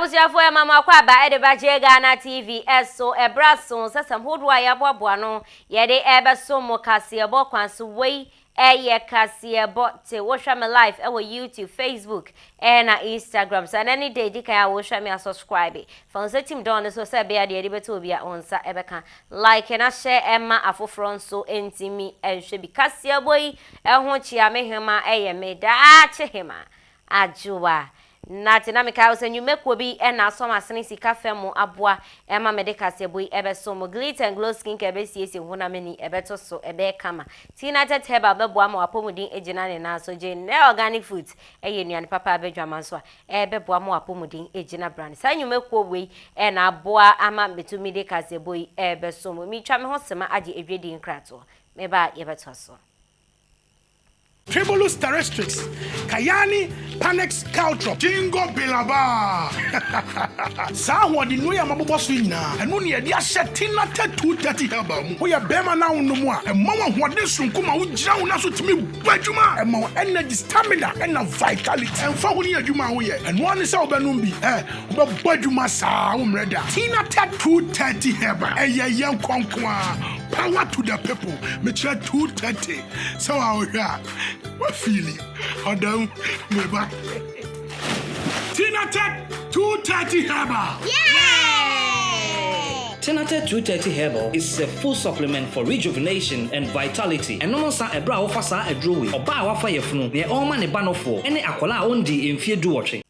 Abusuafoɔ, yɛma mo akwaaba ɛde ba Gye Ghana TV ɛso. Ɛberɛ aso sɛ sɛm hodoɔ a yɛaboaboa no yɛde ɛbɛso mo kaseɛbɔ kwan so. Wei ɛyɛ Kaseɛbɔ Te. Wohwɛ me live ɛwɔ YouTube, Facebook ɛna Instagram. Sɛ ɛnɛ ne da edi kan a wohwɛ me a, subscribe, fa wo nsa tim dɔn no so sɛ ɛbɛyɛ deɛ yɛde bɛto obi a wo nsa ɛbɛka. Like na hyɛ ɛma afoforɔ nso ntumi ɛnhwɛ bi. Kaseɛbɔ yi ɛho kyea me hema ɛyɛ me daakye hema Adwoa Nate, na mekae wo sɛ nnwumakuo bi na asɔ m'asene sika fam mu aboa ɛma mede kaseɛbɔ yi ɛbɛso mo. Glitter and Glow Skincare bɛsiesie wo honam ani, ɛbɛto so, ɛbɛyɛ kama. Tinatet Herbal bɛboa ma w'apɔmuden agyina ne nan so. Jane Organic Foods ɛyɛ nnuane papa a ɛbɛdwama nso a ɛbɛboa ma w'apɔmuden agyina brane. Saa nnwumakuo wei na aboa ama metumi de kaseɛbɔ yi ɛbɛso mo. Metwa me ho sema agye edwadie nkratoɔ. Meba a, yɛbɛtoa so. Tribulus terrestris, Kayani, Panax caltrop, Ginkgo biloba. Saa ahoɔdennuro yi a mabobɔ so yi nyinaa, ɛno ne yɛde ahyɛ Tinatett 230 Herbal mu. Woyɛ bɛrima na wonom a, ɛma wo ahoɔden sononko ma wogyina wo nan so tumi bɔ adwuma. Ɛma wo energy, stamina ɛna vitality. Ɛmfa ho ne adwuma a woyɛ, ɛno ara ne sɛ wobɛnom bi. Ɛ, wobɛbɔ adwuma saa, wommrɛ da. Tinatett 230 Herbal, ɛyɛ yɛn nko ara. Power to the people. Mekyerɛ 230. Sɛ wa wohwɛ a, wafili. Ɔdam, meba. Tinatett 230 Herbal. Tinatett 230 Herbal is a full supplement for rejuvenation and vitality. Ɛnom nsa ɛberɛ a wofa saa aduro wei. Ɔbaa a wafa yafunu, nea ɔrema ne ba nofoɔ, ne akwadaa a ɔndii mfeɛ 18.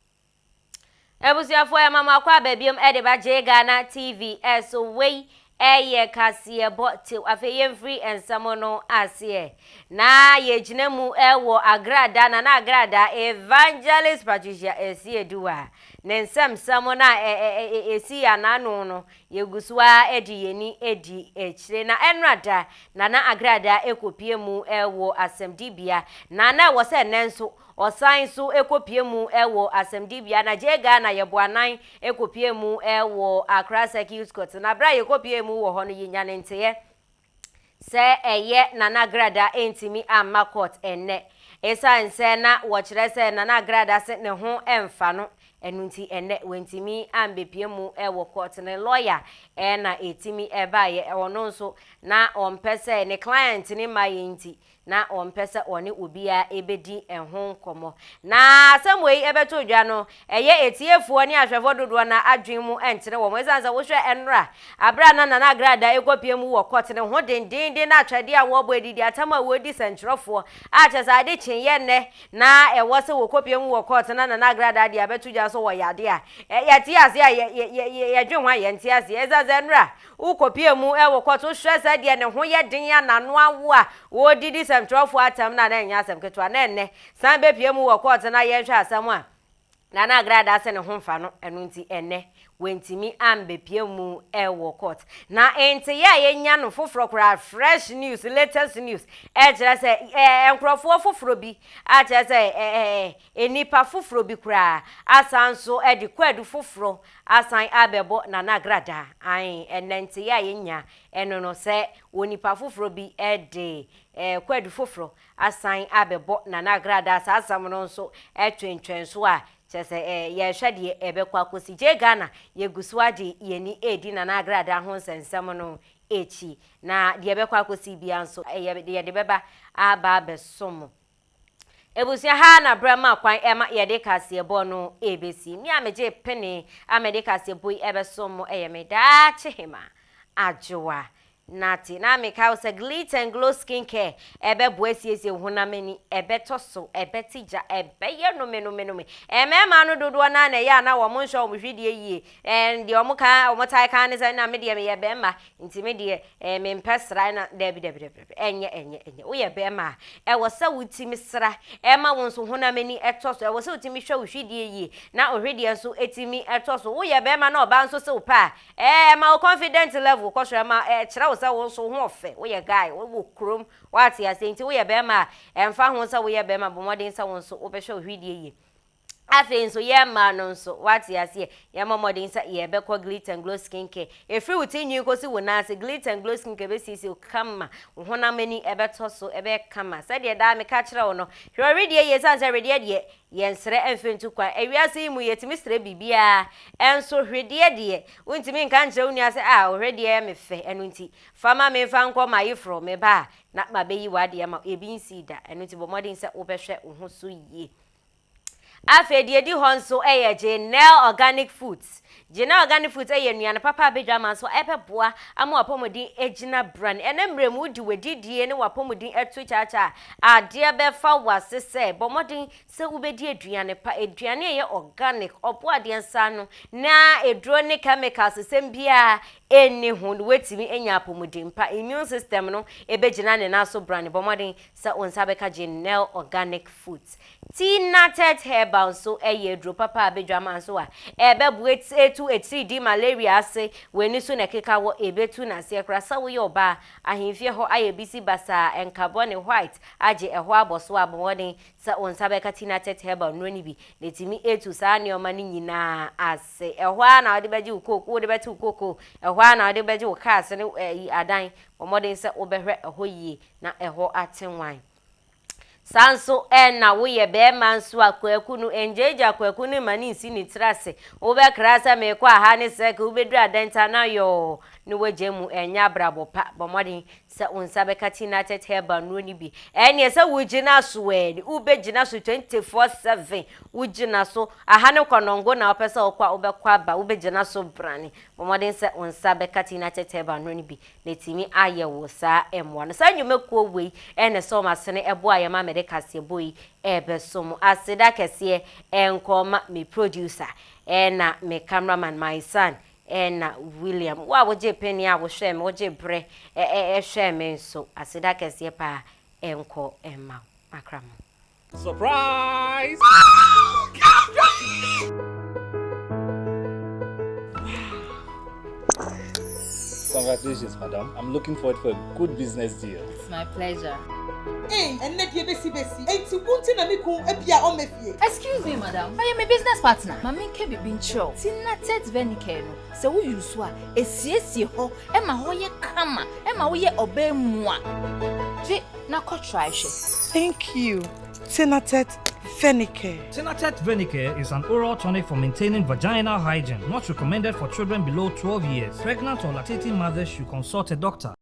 Abusuafoɔ, yɛma mo akwaaba biom ɛde ba Gye Ghana TV ɛso. Wei ɛyɛ Kaseɛbɔ Tew. Afei yɛmfiri nsɛm no aseɛ na yɛgyina mu ɛwɔ Agrada, Nana Agrada, Evangelist Patricia Asiedu a ne nsɛmsɛm no a ɛsi anano no, yɛgu so a ɛde yɛni ɛdi akyire. Na ɛnrada Nana Agrada ɛkɔpie mu ɛwɔ asɛmdibea na na ɛwɔ sɛ ɛnɛ nso ɔsan so ɛkɔpie mu ɛwɔ asɛmdibea. Na Gye Ghana yɛbɔ anan ɛkɔpie mu ɛwɔ Accra Circuit Court, na berɛ a yɛkɔpie mu wɔ hɔ no, yɛnya ne nteɛ sɛ ɛyɛ Nana Agrada ɛntumi amma court ɛnnɛ, ɛsiane sɛ na wɔkyerɛ sɛ Nana Agrada sɛ ne ho ɛmfa no. Ɛno nti ɛnnɛ wɔntumi ambɛpie mu ɛwɔ court. Ne lawyer ɛna ɛtumi ɛbaeɛ. Ɔno nso na ɔmpɛ sɛ ne client ne mma yɛ, nti na ɔmpɛ sɛ ɔne obiara ɛbɛdi ɛho nkɔmmɔ. Na asɛm wei ɛbɛto dwa no, ɛyɛ etiefoɔ ne ahwɛfoɔ dodoɔ na adwene mu ɛnkyerɛ wɔn, ɛsiane sɛ wohwɛ ɛnora abere a na Nana Agrada ɛkɔpie mu wɔ court ne ho dendenden na atwɛdeɛ a wɔbɔ adidi atam a wɔdi sɛntwerɛfoɔ a kyerɛ sɛ ade kyeeɛ nnɛ na ɛwɔ sɛ wɔkɔpie mu wɔ court, na Nana Agrada deɛ abɛto dwa so wɔ yade a yɛte ase a yɛdwe ho a yɛnte aseɛ, ɛsiane sɛ ɛnora wokɔpie mu ɛwɔ court, wohwɛ sɛ deɛ ne ho yɛ den a n'ano awo a wɔdidi sɛntwerɛfoɔ atam na ɛnyɛ asɛm ketewa. Na ɛnnɛ san bɛpie mu wɔ court na yɛnhwɛ asɛm a Nana Agrada sɛ ne ho mfa no, ɛno nti ɛnnɛ wɔntumi ambɛpie mu ɛwɔ court. Na nteyɛ a yɛnya no foforɔ koraa, fresh news, latest news, ɛkyerɛ sɛ nkurɔfoɔ foforɔ bi akyerɛ sɛ nnipa foforɔ bi koraa asan so ɛde kwadu foforɔ asan abɛbɔ Nana Agrada ae. Ɛnnɛ nteyɛ a yɛnya ɛno no sɛ onipa foforɔ bi ɛde kwadu foforɔ asan abɛbɔ Nana Agrada. Saa asɛm no nso ɛtwentwɛn so a kyerɛ sɛ yɛhwɛ deɛ ɛbɛkɔ akɔsi. Gye Ghana yɛgu so agye yɛni edi Nana Agrada ho nsɛnsɛm no akyi, na deɛ ɛbɛkɔ akɔsi bia nso yɛde bɛba aba abɛsom ebusua ha. Na berɛ ma kwan ɛma yɛde kaseɛbɔ no ebesi. Me a megye pene a mede kaseɛbɔ yi ɛbɛsom mo ɛyɛ me daakye hema Adwoa Nate, na meka wo sɛ Glitter and Glow Skin Care ɛbɛboa asiesie wo honam ani, ɛbɛtɔ so, ɛbɛte gya, ɛbɛyɛ nomenomenome. Mmarima no dodoɔ naa na ɛyɛ a na wɔn nhyɛ wɔn hwedeɛ yie. Deɛ wɔn ka, wɔn tae ka ne sɛ, na me deɛ meyɛ bɛrima nti me deɛ mempɛ sra. Na daabi, daabi, daabi, ɛnyɛ, ɛnyɛ, ɛnyɛ. Woyɛ bɛrima a, ɛwɔ sɛ wotumi sra ɛma wo nso honam ani ɛtɔ so. Ɛwɔ sɛ wotumi hwɛ wo hwedeɛ yie na wo hwedeɛ nso ɛtumi ɛtɔ so. Woyɛ bɛrima na ɔbaa nso sɛ wo pɛ a, ɛma wo confident level kɔ soro, ɛma ɛkyerɛ wo sɛ wo nso ho ɔfɛ, woyɛ guy, wowɔ kurom, woate ase. Nti woyɛ bɛrima a, ɛmfa ho sɛ woyɛ bɛrima, bɔ mmɔden sɛ wo nso wobɛhwɛ wo hwedeɛ yie. Afei nso yɛn mmaa no nso, wate aseɛ, yɛmmɔ mmɔden sɛ yɛbɛkɔ Glitter and Glow Skin Care. Ɛfiri wo ti nwi kɔsi wo nan ase, Glitter and Glow Skin Care bɛsiesie wo kama, wo honam ani ɛbɛtɔ so, ɛbɛyɛ kama. Sɛdeɛ daa meka kyerɛ wo no, hwɛ wedeɛ yie, ɛsiane sɛ wedeɛ deɛ, yɛnsrɛ mfa ntu kwan. Ewiase yi mu yɛtumi srɛ biribiara, ɛnso hwedeɛ deɛ, wontumi nka nkyerɛ wo nua sɛ, ah, wo hwedeɛ yɛ me fɛ, ɛno nti, fa ma me mfa nkɔ m'ayeforɔ, meba a, na mabɛyi w'adeɛ ama wo. Ebi nsii da, ɛno nti bɔ mmɔden sɛ wobɛhwɛ wo ho so yie. Afei deɛ ɛdi hɔ nso yɛ Genel Organic Foods. Genel Organic Foods yɛ nnuane papa a bɛdwa nso ɛbɛboa ama w'apɔmuden agyina brane. Ɛnɛ mmerɛ mu wodi w'adidie ne w'apɔmuden to kyaakyaa a, adeɛ bɛfa w'ase sɛ bɔ mmɔden sɛ wobɛdi aduane pa, aduane a ɛyɛ organic, ɔboadeɛ nsa ano na eduro ne chemicals sɛm biara ɛnni ho no, woatumi anya apɔmuden pa. Immune system no ɛbɛgyina ne nan so brane. Bɔ mmɔden sɛ wo nsa bɛka Genel Organic Foods. Tinatet Herbal nso yɛ aduro papa a bɛdwama nso a ɛbɛboa etu etiridii malaria ase. W'ani so na ɛkeka wɔ ebetu n'aseɛ koraa. Sɛ woyɛ ɔbaa, ahemfie hɔ ayɛ bisi basaa, nkabɔ ne white agye ɛhɔ abɔ so a, bɔ mmɔden sɛ wo nsa bɛka Tinatet Herbal nnuro no bi na etumi etu saa nneɛma no nyinaa ase. Ɛhɔ ara na wode bɛgye wo kooko, wode bɛte wo kooko, ɛhɔ ara na wode bɛgye wo cars ne ɛyi adan. Bɔ mmɔden sɛ wobɛhwɛ ɛhɔ yie na ɛhɔ ate nwan. Saa nso ɛna woyɛ bɛrima nso a, Kwaku no ngyeegye Kwaku no ma ne nsi ne tiri ase. Wobɛkra sɛ meekɔ aha ne sɛ ka wobɛduru adɛnta na yɔɔ ne wagya mu. Ɛnyɛ abrabɔ pa. Bɔ mmɔden sɛ wo nsa bɛka Tinatet Herbal nnuro no bi. Ɛneɛ sɛ wogyina so ɛ, wobɛgyina so 24/7, wogyina so aha ne kɔnɔngo na wopɛ sɛ wokɔ a, wobɛkɔ aba, wobɛgyina so brane. Bɔ mmɔden sɛ wo nsa bɛka Tinatet Herbal nnuro no bi na ɛtumi ayɛ wo saa mmoa no. Saa nnwumakuo wei ɛne sɛ ɔmo asene ɛboa yɛ ma mede kaseɛbɔ yi ɛbɛso mo. Aseda kɛseɛ ɛnkɔ ma me producer ɛna me cameraman, my son ɛna William. Wo a wogye penny a wohwɛ me, wogye berɛ ɛhwɛ me nso, aseda kɛseɛ paa ɛnkɔ ɛma wo. Makra mo. Surprise! Congratulations, madam. I'm looking forward for a good business deal. It's my pleasure. Ee, ɛnnɛ deɛ bɛsi bɛsi. Enti wo nti na me kun ebia ɔmmɛ fie? Excuse me, madam. I am a business partner. Mame nka bibi nkyerɛ wo. Tinatet Venicare no, sɛ wo use a, esiesie hɔ, ɛma hɔ yɛ kama, ɛma woyɛ ɔbaa mu a. Gye na kɔ try hwɛ. Thank you, Tinatet Venicare. Tinatet Venicare is an oral tonic for maintaining vaginal hygiene, not recommended for children below 12 years. Pregnant or lactating mothers should consult a doctor.